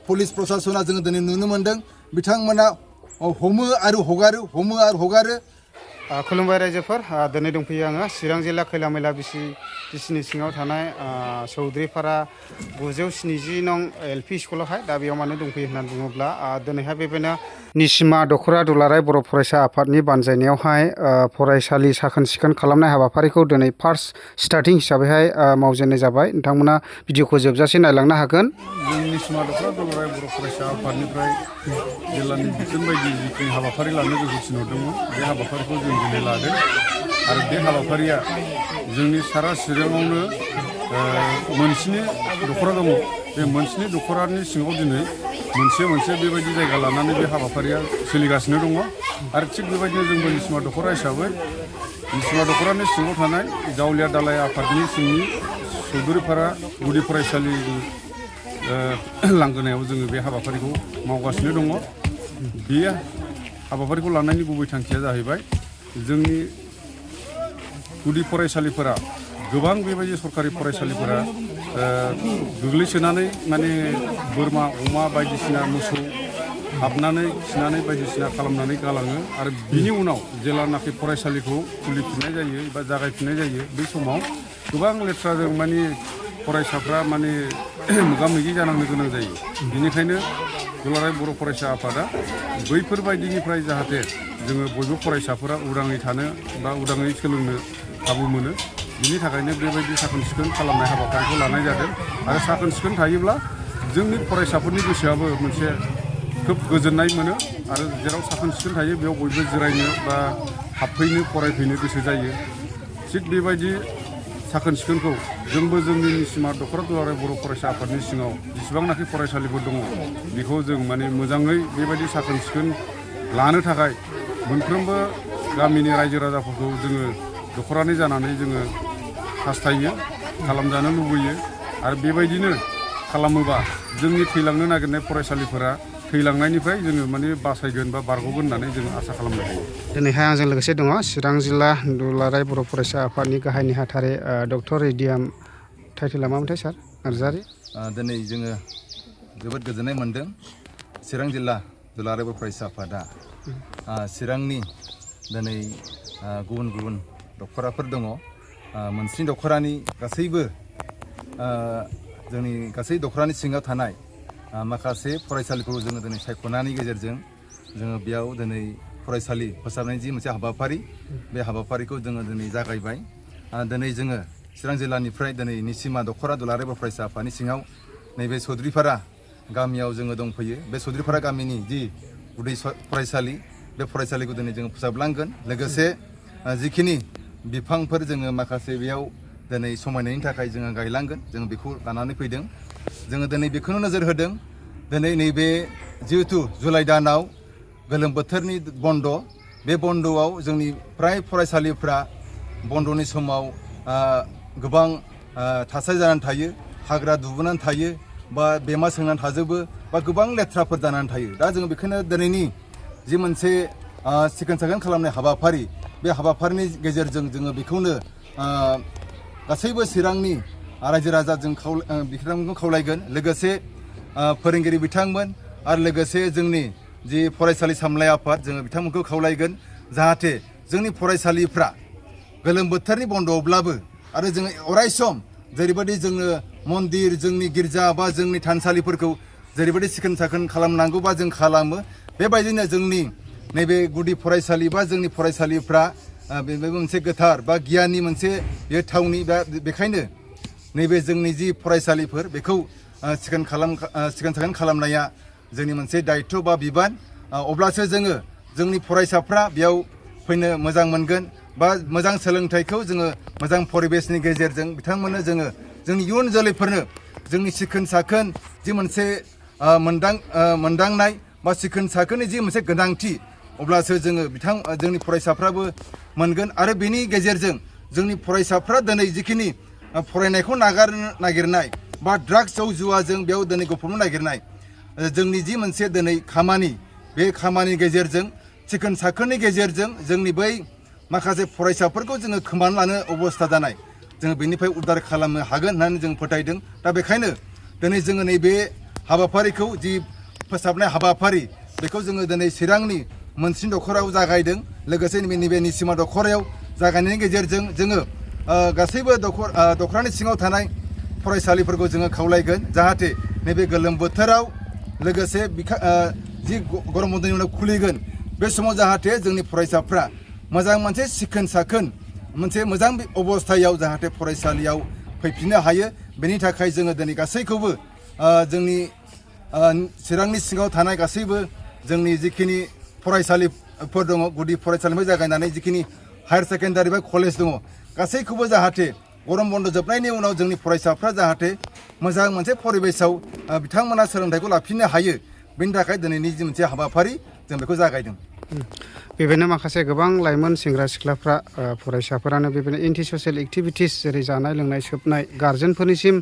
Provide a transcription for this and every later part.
Police प्रशासना जों दिनै नुनो मोनदों बिथांमोना हमो आरो हगारो खुलुमबाय रायजोफोर दिनै दंफैयो आङो चिरां जिल्ला खैला मैला बिसिनि सिङाव थानाय चौधुरीपारा 970 नं एलपि स्कुलावहाय दा बेयाव मानो दंफैयो होननानै बुङोब्ला दिनैहाय बेबायदिनो निसिमा दख'रा दुलाराय बर' फरायसा आफादनि बानजायनायावहाय फरायसालि साखोन सिखोन खालामनाय हाबाफारिखौ दिनै फार्स्ट स्टार्टिं हिसाबैहाय मावजेननाय जाबाय नोंथांमोना भिडिअखौ जोबजासे नायलांनो हागोन जोंनि निसिमा दख'रा दुलाराय बर' फरायसा आफादनिफ्राय जिल्लानि बिथोन बायदि जिखिनि हाबाफारि लानो जोंखौ थिनहरदोंमोन बे हाबाफारिखौ जों दिनै लादों आरो बे हाबाफारिया जोंनि सारा चिराङावनो मोनस्नि दख'रा दङ बे मोनस्नि दख'रानि सिङाव दिनै मोनसे बेबायदि जायगा लानानै बे हाबाफारिया सोलिगासिनो दङ आरो थिग बेबायदिनो जोंबो निसिमा दख'रा हिसाबै निसिमा दख'रानि सिङाव थानाय जावलिया दालाय आफादनि सिंनि चौधुरीपारा गुदि फरायसालिनि लांगोनायाव जोङो बे हाबाफारिखौ मावगासिनो दङ बे हाबाफारिखौ लानायनि गुबै थांखिया जाहैबाय जोंनि गुदि फरायसालिफोरा गोबां बेबायदि सरकारि फरायसालिफोरा गोग्लैसोनानै माने बोरमा अमा बायदिसिना मोसौ हाबनानै खिनानै बायदिसिना खालामनानै गालाङो आरो बिनि उनाव जेब्लानाखि फरायसालिखौ खुलिफिननाय जायो एबा जागायफिननाय जायो बै समाव गोबां लेथ्राजों माने फरायसाफ्रा माने मोगा मोगि जानांनो गोनां जायो बेनिखायनो दुलाराय बर' फरायसा आफादा बैफोरबायदिनिफ्राय जाहाथे जोङो बयबो फरायसाफोरा उदाङै थानो बा उदाङै सोलोंनो खाबु मोनो बिनि थाखायनो बेबायदि साखोन सिखोन खालामनाय हाबाफारिखौ लानाय जादों आरो साखोन सिखोन थायोब्ला जोंनि फरायसाफोरनि गोसोआबो मोनसे खोब गोजोननाय मोनो आरो जेराव साखोन सिखोन थायो बेयाव बयबो जिरायनो बा हाबफैनो फरायफैनो गोसो जायो थिग बेबायदि साखोन सिखोनखौ जोंबो जोंनि निसिमा दख'रा दुलाराय बर' फरायसा आफादनि सिङाव जेसेबांनाखि फरायसालिफोर दङ बेखौ जों माने मोजाङै बेबायदि साखोन सिखोन लानो थाखाय मोनफ्रोमबो गामिनि रायजो राजाफोरखौ जोङो दख'रानि जानानै जोङो हास्थायो खालामजानो लुबैयो आरो बेबायदिनो खालामोबा जोंनि थैलांनो नागिरनाय फरायसालिफोरा थैलांनायनिफ्राय जोङो माने बासायगोन बा बारग'गोन होननानै जोङो आसा खालामनो हायो दिनैहाय आंजों लोगोसे दङ चिरां जिल्ला दुलाराय बर' फरायसा आफादनि गाहाय नेहाथारि डक्टर रेडियाम टाइटेला मामोनथाय सार नार्जारि दिनै जोङो जोबोद गोजोननाय मोनदों चिरां जिल्ला दुलाराय बर' फरायसा आफादा चिरांनि दिनै गुबुन दख'राफोर दङ मोनस्नि दख'रानि गासैबो जोंनि गासै दख'रानि सिङाव थानाय माखासे फरायसालिफोरखौ जोङो दिनै सायख'नायनि गेजेरजों जोङो बेयाव दिनै फरायसालि फोसाबनायनि जि मोनसे हाबाफारि बे हाबाफारिखौ जोङो दिनै जागायबाय दिनै जोङो चिरां जिल्लानिफ्राय दिनै निसिमा दख'रा दुलाराय बर' फरायसा आफादनि सिङाव नैबे चौधुरीपारा गामियाव जोङो दंफैयो बे चौधुरीपारा गामिनि जि उदै फरायसालि बे फरायसालिखौ दिनै जोङो फोसाबलांगोन लोगोसे जिखिनि बिफांफोर जोङो माखासे बेयाव दिनै समायनायनि थाखाय जोङो गायलांगोन जोङो बेखौ लानानै फैदों जोङो दिनै बेखौनो नोजोर होदों दिनै नैबे जिहेथु जुलाइ दानाव गोलोम बोथोरनि बन्द बे बन्दआव जोंनि फ्राय फरायसालिफ्रा बन्दनि समाव गोबां थासारि जानानै थायो हाग्रा दुबोनानै थायो बा बेमा सोंनानै थाजोबो बा गोबां लेथ्राफोर जानानै थायो दा जोङो बेखौनो दिनैनि जि मोनसे सिखोन साखोन खालामनाय हाबाफारि बे हाबाफारिनि गेजेरजों जोङो बेखौनो गासैबो चिरांनि रायजो राजाजों बिथांमोनखौ खावलायगोन लोगोसे फोरोंगिरि बिथांमोन आरो लोगोसे जोंनि जि फरायसालि सामलाय आफाद जोङो बिथांमोनखौ खावलायगोन जाहाथे जोंनि फरायसालिफ्रा गोलोम बोथोरनि बन्द'आवब्लाबो आरो जोङो अरायसम जेरैबायदि जोङो मन्दिर जोंनि गिर्जा बा जोंनि थानसालिफोरखौ जेरैबायदि सिखोन साखोन खालामनांगौ बा जों खालामो बेबायदिनो जोंनि नैबे गुदि फरायसालि बा जोंनि फरायसालिफ्रा बेबो मोनसे गोथार बा गियाननि मोनसे बे थावनि दा बेखायनो नैबे जोंनि जि फरायसालिफोर बेखौ सिखोन साखोन खालामनाया जोंनि मोनसे दायित्व बा बिबान अब्लासो जोङो जोंनि फरायसाफ्रा बेयाव फैनो मोजां मोनगोन बा मोजां सोलोंथाइखौ जोङो मोजां परिबेसनि गेजेरजों बिथांमोननो जोङो जोंनि इयुन जोलैफोरनो जोंनि सिखोन साखोन जि मोनसे मोनदांनाय बा सिखोन साखोननि जि मोनसे गोनांथि अब्लासो जोङो जोंनि फरायसाफ्राबो मोनगोन आरो बेनि गेजेरजों जोंनि फरायसाफ्रा दिनै जिखिनि फरायनायखौ नागारनो नागिरनाय बा ड्राग्स जौ जुवाजों बेयाव दिनै गफबनो नागिरनाय जोंनि जि मोनसे दिनै खामानि बे खामानिनि गेजेरजों सिखोन साखोननि गेजेरजों जोंनि बै माखासे फरायसाफोरखौ जोङो खोमाना लानो अबस्था जानाय जोङो बेनिफ्राय उद्धार खालामनो हागोन होननानै जों फोथायदों दा बेखायनो दिनै जोङो नैबे हाबाफारिखौ जि फोसाबनाय हाबाफारि बेखौ जोङो दिनै चिरांनि मोनस्नि दखराव जागायदों लोगोसे नैबे निसिमा दखरायाव जागायनायनि गेजेरजों जोङो गासैबो दखरानि सिङाव थानाय फरायसालिफोरखौ जोङो खावलायगोन जाहाथे नैबे गोलोम बोथोराव लोगोसे जि गरम बन्दनि उनाव खुलिगोन बे समाव जाहाथे जोंनि फरायसाफ्रा मोजां मोनसे सिखोन साखोन मोनसे मोजां अबस्थायाव जाहाथे फरायसालियाव फैफिननो हायो बेनि थाखाय जोङो दिनै गासैखौबो जोंनि चिरांनि सिङाव थानाय गासैबो जोंनि जिखिनि फरायसालिफोर दङ गुदि फरायसालिनिफ्राय जागायनानै जिखिनि हायार सेकेन्डारि बा कलेज दङ गासैखौबो जाहाथे गरम बन्द जोबनायनि उनाव जोंनि फरायसाफ्रा जाहाथे मोजां मोनसे परिबेसाव बिथांमोना सोलोंथाइखौ लाफिननो हायो बेनि थाखाय दिनैनि जि मोनसे हाबाफारि जों बेखौ जागायदों बेबायदिनो माखासे गोबां लाइमोन सेंग्रा सिख्लाफ्रा फरायसाफोरानो बेबायदिनो एन्टि ससियेल एक्टिभिटिस जेरै जानाय लोंनाय सोबनाय गार्जेनफोरनिसिम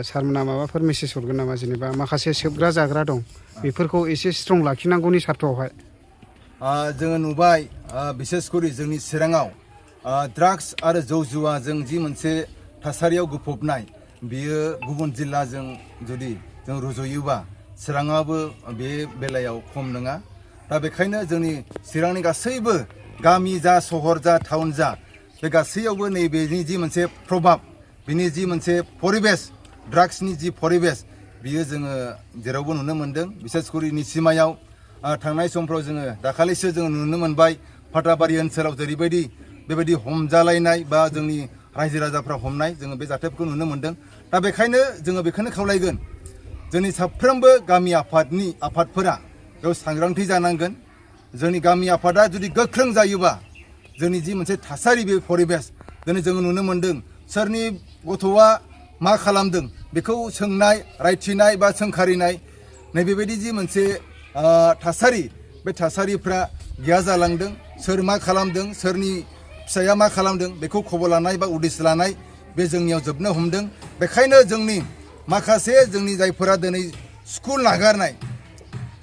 सारमोना माबाफोर मेसेज हरगोन नामा जेनेबा माखासे सोबग्रा जाग्रा दं बेफोरखौ एसे स्ट्रं लाखिनांगौनि सार्थआवहाय जोङो नुबाय बिसेसकरि जोंनि चिराङाव ड्राग्स आरो जौ जुवाजों जि मोनसे थासारियाव गोफबनाय बियो गुबुन जिल्लाजों जुदि जों रुजुयोबा चिराङाबो बे बेलायाव खम नङा दा बेखायनो जोंनि चिरांनि गासैबो गामि जा सहर जा टाउन जा बे गासैयावबो नैबेनि जि मोनसे प्रभाब बिनि जि मोनसे परिबेस ड्राग्सनि जि परिबेस बियो जोङो जेरावबो नुनो मोन्दों बिसेसकरि निसिमायाव थांनाय समफ्राव जोङो दाखालिसो जोङो नुनो मोनबाय फाथाबारि ओनसोलाव जेरैबायदि बेबायदि हमजालायनाय बा जोंनि रायजो राजाफ्रा हमनाय जोङो बे जाथायफोरखौ नुनो मोन्दों दा बेखायनो जोङो बेखौनो खावलायगोन जोंनि साफ्रोमबो गामि आफादफोरा बेयाव सांग्रांथि जानांगोन जोंनि गामि आफादा जुदि गोख्रों जायोबा जोंनि जि मोनसे थासारि बे परिबेस दिनै जोङो नुनो मोन्दों सोरनि गथ'आ मा खालामदों बेखौ सोंनाय रायथिनाय बा सोंखारिनाय नैबेबायदि जि मोनसे थासारि बे थासारिफ्रा गैया जालांदों सोर मा खालामदों सोरनि फिसाया मा खालामदों बेखौ खबर लानाय बा उदिस लानाय बे जोंनियाव जोबनो हमदों बेखायनो जोंनि माखासे जोंनि जायफोरा दिनै स्कुल नागारनाय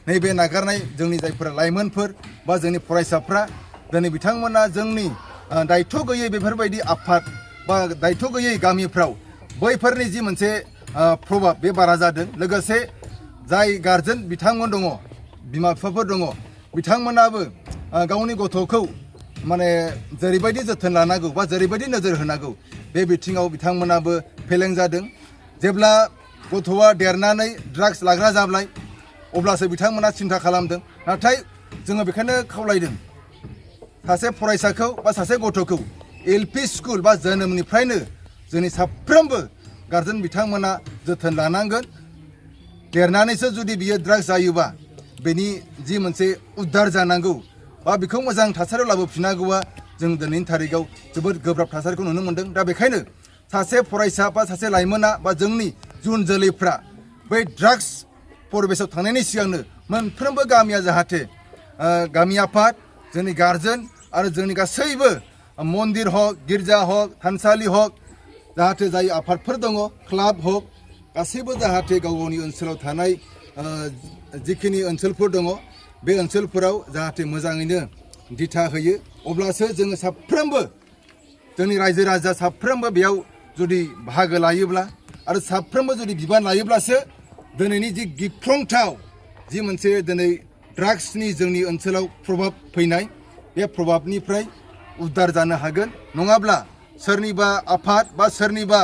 नैबे नागारनाय जोंनि जायफोरा लाइमोनफोर बा जोंनि फरायसाफ्रा दिनै बिथांमोना जोंनि दायथ' गैयै बेफोरबायदि आफाद बा दायथ' गैयै गामिफ्राव बैफोरनि जि मोनसे प्रभाब बे बारा जादों लोगोसे जाय गार्जेन बिथांमोन दङ बिमा बिफाफोर दङ बिथांमोनाबो गावनि गथ'खौ माने जेरैबायदि जोथोन लानांगौ बा जेरैबायदि नोजोर होनांगौ बे बिथिङाव बिथांमोनाबो फेलें जादों जेब्ला गथ'आ देरनानै ड्राग्स लाग्रा जाब्लाय अब्लासो बिथांमोना सिन्था खालामदों नाथाय जोङो बेखायनो खावलायदों सासे फरायसाखौ बा सासे गथ'खौ एलपि स्कुल बा जोनोमनिफ्रायनो जोंनि साफ्रोमबो गार्जेन बिथांमोना जोथोन लानांगोन देरनानैसो जुदि बियो ड्राग्स जायोबा बेनि जि मोनसे उद्धार जानांगौ बा बेखौ मोजां थासारियाव लाबोफिननांगौआ जों दिनैनि थारिखआव जोबोद गोब्राब थासारिखौ नुनो मोन्दों दा बेखायनो सासे फरायसा बा सासे लाइमोना बा जोंनि इयुन जोलैफ्रा बै ड्राग्स परिबेसाव थांनायनि सिगांनो मोनफ्रोमबो गामिया जाहाथे गामि आफाद जोंनि गार्जेन आरो जोंनि गासैबो मन्दिर हक गिर्जा हक थानसालि हक जाहाथे जाय आफादफोर दङ क्लाब हक गासैबो जाहाथे गाव गावनि ओनसोलाव थानाय जिखिनि ओनसोलफोर दङ बे ओनसोलफोराव जाहाथे मोजाङैनो दिथा होयो अब्लासो जोङो साफ्रोमबो जोंनि रायजो राजा साफ्रोमबो बेयाव जुदि बाहागो लायोब्ला आरो साफ्रोमबो जुदि बिबान लायोब्लासो दिनैनि जि गिख्रंथाव जि मोनसे दिनै ड्राग्सनि जोंनि ओनसोलाव प्रभाब फैनाय बे प्रभाबनिफ्राय उद्धार जानो हागोन नङाब्ला सोरनिबा आफाद बा सोरनिबा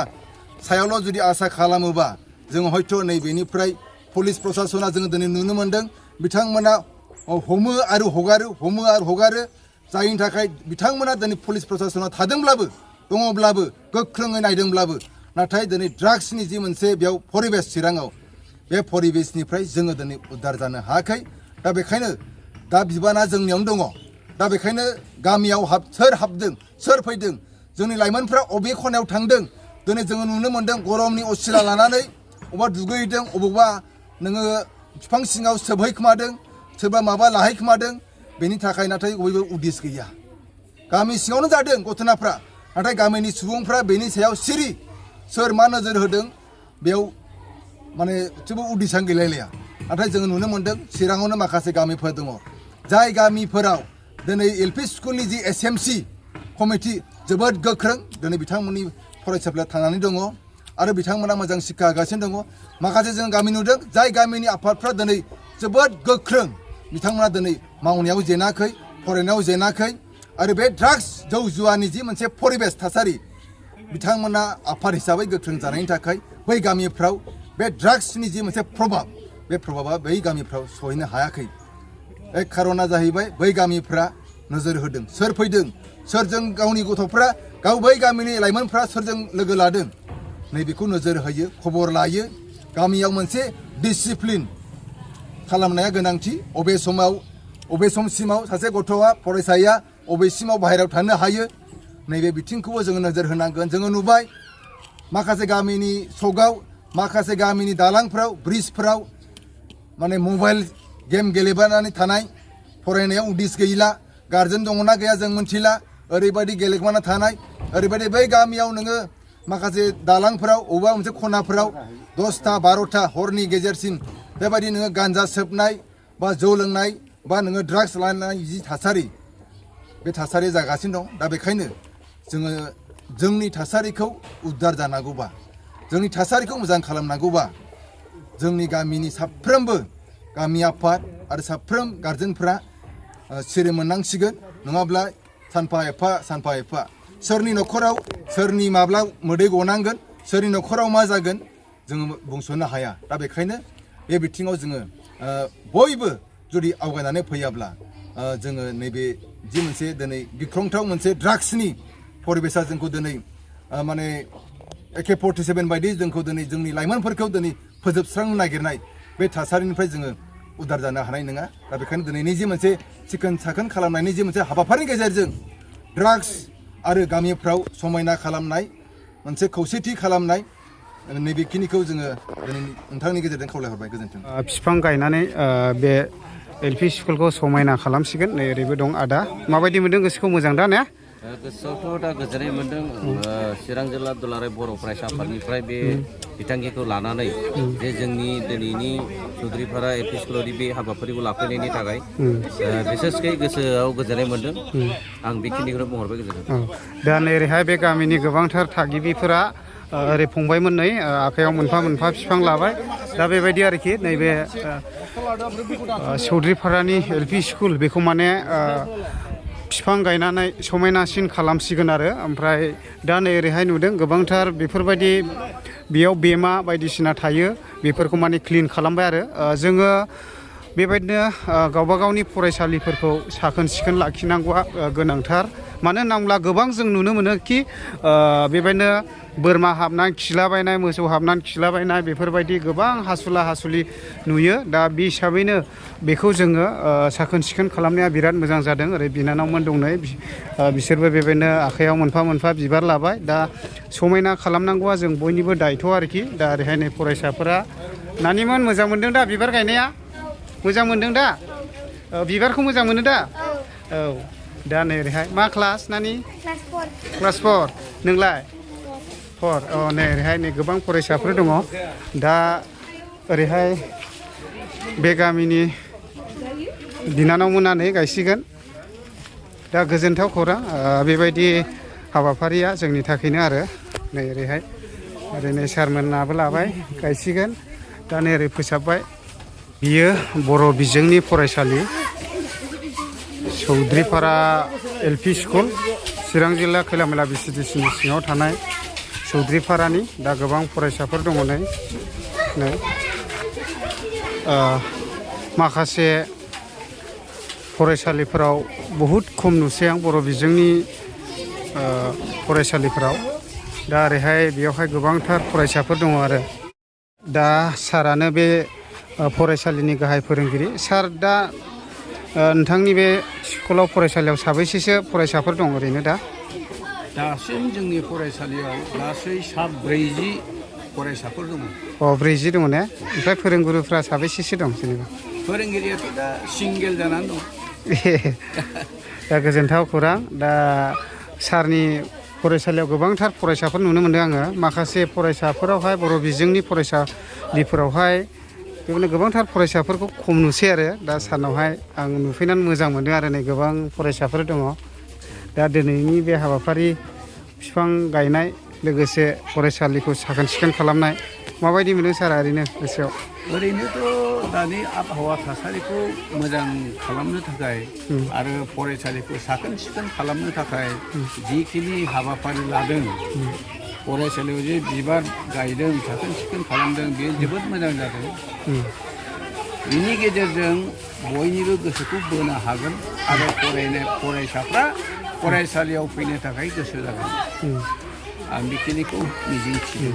सायावल' जुदि आसा खालामोबा जों हयथ' नैबेनिफ्राय पुलिस प्रसासना जोङो दिनै नुनो मोन्दों बिथांमोना हमो आरो हगारो जायनि थाखाय बिथांमोना दिनै पुलिस प्रसासना थादोंब्लाबो दङब्लाबो गोख्रोङै नायदोंब्लाबो नाथाय दिनै ड्राग्सनि जि मोनसे बेयाव परिबेस चिराङाव बे परिबेसनिफ्राय जोङो दिनै उद्धार जानो हायाखै दा बेखायनो दा बिबाना जोंनियावनो दङ दा बेखायनो गामियाव सोर हाबदों सोर फैदों जोंनि लाइमोनफ्रा अबे खनायाव थांदों दिनै जोङो नुनो मोन्दों गरमनि असिला लानानै अबा दुगैहैदों अबावबा नोङो बिफां सिङाव सोबहैखोमादों सोरबा माबा लाहैखोमादों बेनि थाखाय नाथाय बयबो उदिस गैया गामि सिङावनो जादों घटनाफ्रा नाथाय गामिनि सुबुंफ्रा बेनि सायाव सिरि सोर मा नोजोर होदों बेयाव माने जेबो उदिसानो गैलायलाया नाथाय जोङो नुनो मोन्दों चिराङावनो माखासे गामिफोर दङ जाय गामिफोराव दिनै एलपि स्कुलनि जि एसएमसि कमिटि जोबोद गोख्रों दिनै बिथांमोननि फरायसाफ्रा थांनानै दङ आरो बिथांमोना मोजां शिक्षा होगासिनो दङ माखासे जों गामि नुदों जाय गामिनि आफादफ्रा दिनै जोबोद गोख्रों बिथांमोना दिनै मावनायाव जेनाखै फरायनायाव जेनाखै आरो बे ड्राग्स जौ जुवानि जि मोनसे परिबेस थासारि बिथांमोना आफाद हिसाबै गोख्रों जानायनि थाखाय बै गामिफ्राव बे ड्राग्सनि जि मोनसे प्रभाब बे प्रभाबा बै गामिफ्राव सहैनो हायाखै बे खारना जाहैबाय बै गामिफ्रा नोजोर होदों सोर फैदों सोरजों गावनि गथ'फ्रा गाव बै गामिनि लाइमोनफ्रा सोरजों लोगो लादों नैबेखौ नोजोर होयो खबर लायो गामियाव मोनसे डिसिप्लिन खालामनाया गोनांथि अबे समसिमाव सासे गथ'आ फरायसाया अबेसिमाव बाहेरायाव थानो हायो नैबे बिथिंखौबो जोङो नोजोर होनांगोन जोङो नुबाय माखासे गामिनि सकआव माखासे गामिनि दालांफ्राव ब्रिजफ्राव माने मबाइल गेम गेलेबानानै थानाय फरायनायाव उदिस गैला गार्जेन दङना गैया जों मिथिला ओरैबायदि गेलेखुमाना थानाय ओरैबायदि बै गामियाव नोङो माखासे दालांफोराव अबेबा मोनसे खनाफोराव 10टा 12टा हरनि गेजेरसिम बेबायदि नोङो गान्जा सोबनाय बा जौ लोंनाय बा नोङो ड्राग्स लानाय जि थासारि बे थासारिया जागासिनो दं दा बेखायनो जोङो जोंनि थासारिखौ उद्धार जानांगौबा जोंनि थासारिखौ मोजां खालामनांगौबा जोंनि गामिनि साफ्रोमबो गामि आफाद आरो साफ्रोम गार्जेनफ्रा सिरि मोननांसिगोन नङाब्ला सानफा एफा सोरनि न'खराव सोरनि माब्ला मोदै गनांगोन सोरनि न'खराव मा जागोन जोङो बुंस'नो हाया दा बेखायनो बे बिथिङाव जोङो बयबो जुदि आवगायनानै फैयाब्ला जोङो नैबे जि मोनसे दिनै गिख्रंथाव मोनसे ड्राग्सनि परिबेसा जोंखौ दिनै माने AK-47 बायदि जोंखौ दिनै जोंनि लाइमोनफोरखौ दिनै फोजोबस्रांनो नागिरनाय बे थासारिनिफ्राय जोङो उदार जानो हानाय नङा दा बेखायनो दिनैनि जि मोनसे सिखोन साखोन खालामनायनि जि मोनसे हाबाफारिनि गेजेरजों ड्राग्स आरो गामिफ्राव समायना खालामनाय मोनसे खौसेथि खालामनाय नैबेखिनिखौ जोङो दिनै नोंथांनि गेजेरजों खावलायहरबाय गोजोन्थों बिफां गायनानै बे LP स्कुलखौ समायना खालामसिगोन नै ओरैबो दं आदा माबायदि मोनदों गोसोखौ मोजां दा ने गोसोआवथ' दा गोजोननाय मोन्दों चिरां जिल्ला दुलाराय बर' फरायसा आफादनिफ्राय बे बिथांखिखौ लानानै जे जोंनि दिनैनि चौधुरीपारा LP स्कुलाव बे हाबाफारिखौ लाफैनायनि थाखाय बिसेसकै गोसोआव गोजोननाय मोन्दों आं बेखिनिखौनो बुंहरबाय गोजोन्थों दा नै ओरैहाय बे गामिनि गोबांथार थागिबिफोरा ओरै फंबायमोननै आखाइयाव मोनफा मोनफा बिफां लाबाय दा बेबायदि आरोखि नैबे चौधुरीपारानि LP स्कुल बेखौ माने बिफां गायनानै समायनासिन खालामसिगोन आरो ओमफ्राय दा नै ओरैहाय नुदों गोबांथार बेफोरबायदि बेयाव बेमा बायदिसिना थायो बेफोरखौ माने क्लिन खालामबाय आरो जोङो बेबायदिनो गावबा गावनि फरायसालिफोरखौ साखोन सिखोन लाखिनांगौआ गोनांथार मानो होनोब्ला गोबां जों नुनो मोनो कि बेबायदिनो बोरमा हाबनानै खिलाबायनाय मोसौ हाबनानै खिलाबायनाय बेफोरबायदि गोबां हासुला हासुलि नुयो दा बे हिसाबैनो बेखौ जोङो साखोन सिखोन खालामनाया बिराद मोजां जादों ओरै बिनानावमोन दं नै बिसोरबो बेबायदिनो आखाइयाव मोनफा मोनफा बिबार लाबाय दा समायना खालामनांगौआ जों बयनिबो दायथ' आरोखि दा ओरैहाय नै फरायसाफोरा नानिमोन मोजां मोनदों दा बिबार गायनाया मोजां मोनदों दा बिबारखौ मोजां मोनो दा औ दा नै ओरैहाय मा क्लास नानि क्लास 4 नोंलाय 4 नै ओरैहाय नै गोबां फरायसाफोर दङ दा ओरैहाय बे गामिनि बिनानावमोना नै गायसिगोन दा गोजोनथाव खौरां बेबायदि हाबाफारिया जोंनि थाखायनो आरो नै ओरैहाय ओरैनो सारमोनाबो लाबाय गायसिगोन दा नै ओरै फोसाबबाय बियो बर' बिजोंनि फरायसालि चौधुरीपारा LP स्कुल चिरां जिल्ला खैलामैला BCDCनि सिङाव थानाय चौधुरीपारानि दा गोबां फरायसाफोर दङ नै माखासे फरायसालिफोराव बहुद खम नुसै आं बर' बिजोंनि फरायसालिफोराव दा ओरैहाय बेयावहाय गोबांथार फरायसाफोर दङ आरो दा सारानो बे फरायसालिनि गाहाय फोरोंगिरि सार दा नोंथांनि बे स्कुलाव फरायसालियाव साबैसेसो फरायसाफोर दं ओरैनो दा दासिम जोंनि फरायसालियाव गासै 40 फरायसाफोर दङ 40 दङ ने ओमफ्राय फोरोंगुरुफ्रा साबैसेसो दं जेनेबा फोरोंगिरियाथ' दा सिंगेल जानानै दं दा गोजोनथाव खौरां दा सारनि फरायसालियाव गोबांथार फरायसाफोर नुनो मोनदों आङो माखासे फरायसाफोरावहाय बर' बिजोंनि फरायसालिफोरावहाय बेबायदिनो गोबांथार फरायसाफोरखौ खम नुसै आरो दा सारनावहाय आं नुफैनानै मोजां मोनदों आरो नै गोबां फरायसाफोर दङ दा दिनैनि बे हाबाफारि बिफां गायनाय लोगोसे फरायसालिखौ साखोन सिखोन खालामनाय माबायदि मोनो सारा ओरैनो गोसोआव? ओरैनोथ' दानि आबहावा थासारिखौ मोजां खालामनो थाखाय आरो फरायसालिखौ साखोन सिखोन खालामनो थाखाय जिखिनि हाबाफारि लादों, फरायसालियाव जे बिबार गायदों, साखोन सिखोन खालामदों, बेयो जोबोद मोजां जादों। बिनि गेजेरजों बयनिबो गोसोखौ बोनो हागोन आरो फरायसाफ्रा फरायसालियाव फैनो थाखाय गोसो जागोन। आं बेखिनिखौ मिजिंथियो।